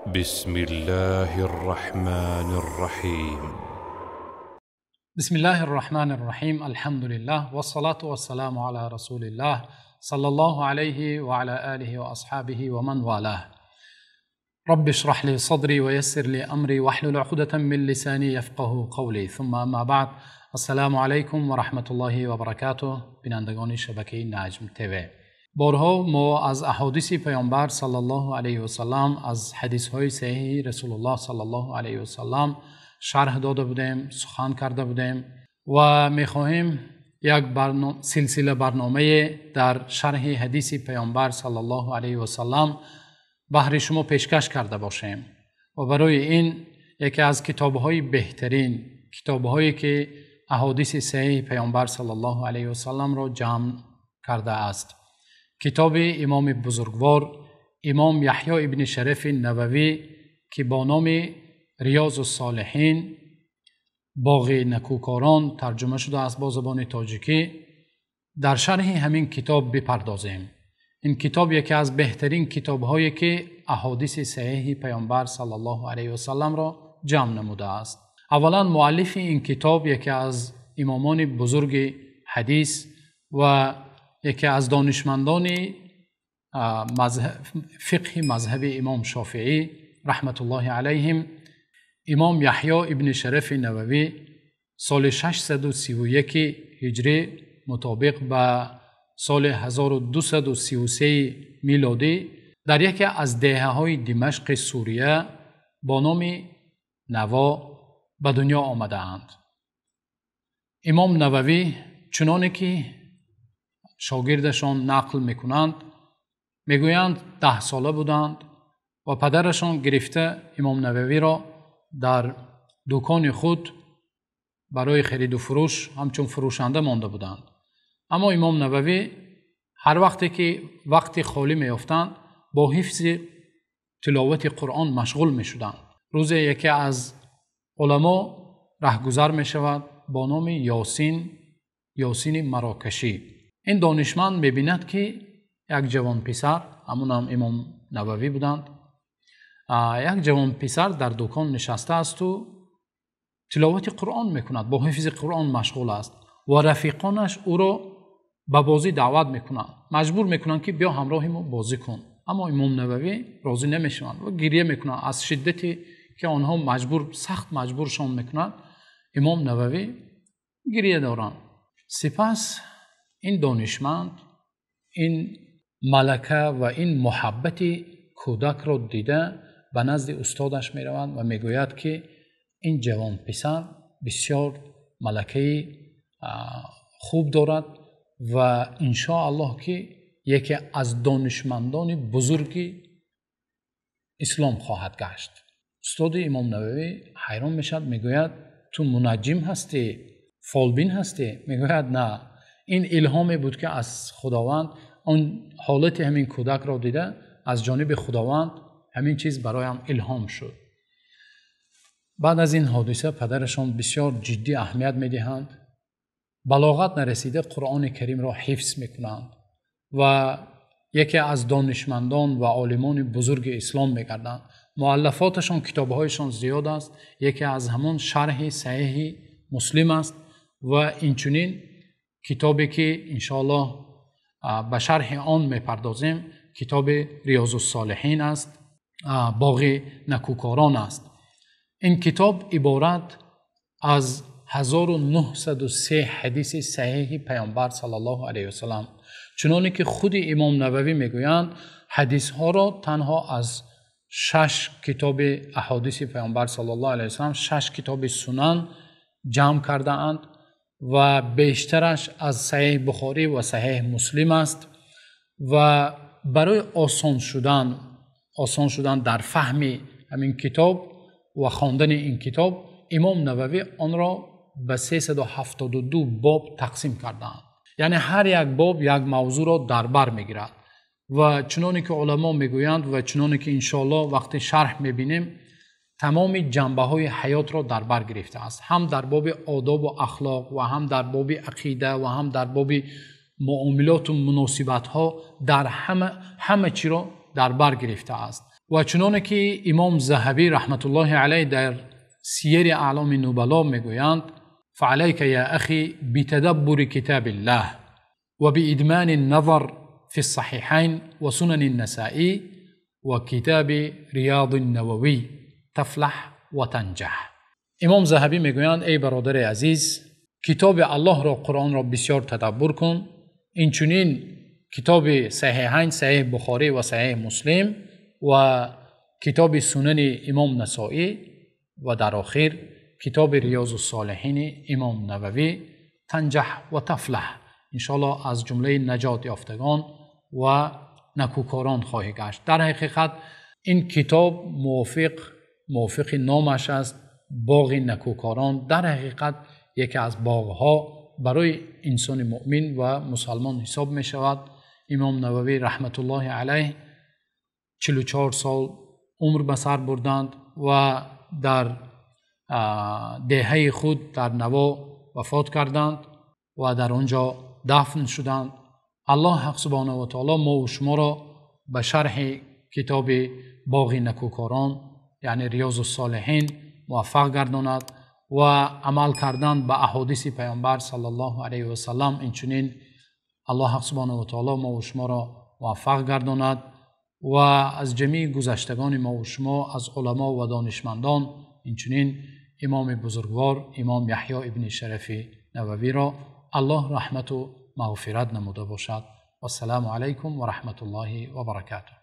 بسم الله الرحمن الرحيم. بسم الله الرحمن الرحيم. الحمد لله والصلاة والسلام على رسول الله صلى الله عليه وعلى آله وأصحابه ومن والاه. رب اشرح لي صدري ويسر لي أمري واحلل عقدة من لساني يفقه قولي. ثم أما بعد. السلام علیکم و رحمت الله و برکاته. بینندگان شبکه نجم تیوی، بارها ما از احادیث پیامبر صلی الله علیه و سلم، از حدیث های صحیح رسول الله صلی الله علیه و سلم شرح داده بودیم، سخن کرده بودیم و میخواهیم یک سلسله برنامه در شرح حدیث پیامبر صلی الله علیه و سلم بهر شما پیشکش کرده باشیم و برای این یکی از کتاب‌های بهترین، کتاب‌هایی که احادیث صحیح پیامبر صلی الله علیه و سلم را جمع کرده است، کتاب امام بزرگوار امام یحیی ابن شرف نووی که با نام ریاض الصالحین، باغ نکوکاران ترجمه شده است با زبان تاجیکی، در شرح همین کتاب بپردازیم. این کتاب یکی از بهترین کتاب‌هایی که احادیث صحیح پیامبر صلی الله علیه و سلم را جمع نموده است. اولا مؤلف این کتاب یکی از امامان بزرگ حدیث و یکی از دانشمندان فقه مذهب امام شافعی رحمت الله علیهم، امام یحیی ابن شرف نووی سال 631 هجری مطابق به سال 1233 میلادی در یکی از دهه‌های دمشق سوریه با نام نوا به دنیا آمده‌اند. امام نووی چنانه که شاگردشان نقل میکنند، میگویند 10 ساله بودند و پدرشان گرفته امام نووی را در دکان خود برای خرید و فروش همچون فروشنده مانده بودند. اما امام نووی هر وقتی که وقت خالی میافتند با حفظ تلاوت قرآن مشغول میشدند. روز یکی از علما رهگذر میشود با نام یاسین مراکشی. این دانشمند میبیند که یک جوان پسر، همون هم امام نووی بودند، یک جوان پسر در دکان نشسته است و تلاوت قرآن میکند، با حفظ قرآن مشغول است و رفیقانش او را به بازی دعوت میکنند، مجبور میکنند که بیا همراه ما بازی کن. اما امام نووی راضی نمیشوند و گریه میکنند از شدتی که آنها سخت مجبورشان میکنند. امام نووی گریه دارند. سپس این دانشمند این ملکه و این محبت کودک را دیده به نزد استادش میروند و میگوید که این جوان پسر بسیار ملکه خوب دارد و انشاءالله که یکی از دانشمندان بزرگ اسلام خواهد گشت. استاد امام نووی حیران میشد، میگوید تو منجم هستی، فالبین هستی؟ میگوید نه، این الهامی بود که از خداوند آن حالت همین کودک را دیده، از جانب خداوند همین چیز برایم الهام شد. بعد از این حادثه پدرشان بسیار جدی اهمیت میدهند، بلاغت نرسیده قرآن کریم را حفظ میکنند و یکی از دانشمندان و عالمان بزرگ اسلام میگردند. مؤلفاتشان، کتابهایشان زیاد است، یکی از همون شرح صحیح مسلم است و اینچنین کتابی که انشاءالله به شرح آن میپردازیم کتاب ریاض الصالحین است، باغ نکوکاران است. این کتاب عبارت از 1903 حدیث صحیح پیامبر صلی الله علیه و سلم، چنانه که خود امام نووی میگویند حدیث ها را تنها از 6 کتاب احادیث پیامبر صلی الله علیه و سلم، 6 کتاب سنن جمع کرده اند و بیشترش از صحیح بخاری و صحیح مسلم است و برای آسان شدن در فهم همین کتاب و خواندن این کتاب امام نووی آن را به 372 باب تقسیم کردند. یعنی هر یک باب یک موضوع را در بر میگیرد و چنانی که علما میگویند و چنانی که انشاءالله وقتی شرح میبینیم تمام جنبه های حیات را در بر گرفته است، هم در باب آداب و اخلاق و هم در باب عقیده و هم در باب معاملات و مناسبت ها، در همه چی را در بر گرفته است. Ва чуноне ки Имом Заҳабӣ раҳматуллоҳи алайҳ дар Сияри Аъломи Нубало мегӯянд: فعليك يا أخي بتدبر كتاب الله وبإدمان النظر في الصحيحين وسنن النسائي وكتاب رياض النووي تفلح وتنجح. Имом Заҳабӣ мегӯянд: эй бародари азиз, китоби Аллоҳро, Қуръонро бисёр тадаббур кун, инчунин китоби Саҳиҳайн, Саҳиҳ Бухорӣ ва Саҳиҳ Муслим ва китоби Сунани Имом Насоӣ ва дар охир китоби Риёзус Солиҳини Имом Нававӣ, танҷаҳ ва тафлаҳ, иншоаллоҳ аз ҷумлаи наҷот ёфтагон ва накӯкорон хоҳӣ гашт. Дар ҳақиқат ин китоб мувофиқи номаш аст, боғи накӯкорон. Дар ҳақиқат яке аз боғҳо барои инсони муъмин ва мусалмон ҳисоб мешавад. Имом Нававӣ раҳматуллоҳи алайҳ 44 сол умр ба сар бурданд ва дар деҳаи худ дар Наво вафот карданд ва дар он ҷо дафн шуданд. Аллоҳ ҳақ субҳонаҳу ва таоло мо ва шуморо ба шарҳи китоби боғи накӯкорон, яъне Риёзус Солиҳин, муваффақ гардонад ва амал кардан ба аҳодиси Пайғамбар саллаллоҳу алайҳи васаллам. Инчунин Аллоҳ ҳақ субҳонаҳу ва таоло мо ва шуморо муваффақ гардонад ва аз ҷамии гузаштагони мо ва шумо, аз уламо ва донишмандон, инчунин имоми бузургвор Имом Яҳё ибни Шарафи Нававиро Аллоҳ раҳмату мағфират намуда бошад. Вассаламу алайкум ва раҳматуллоҳи ва баракатуҳ.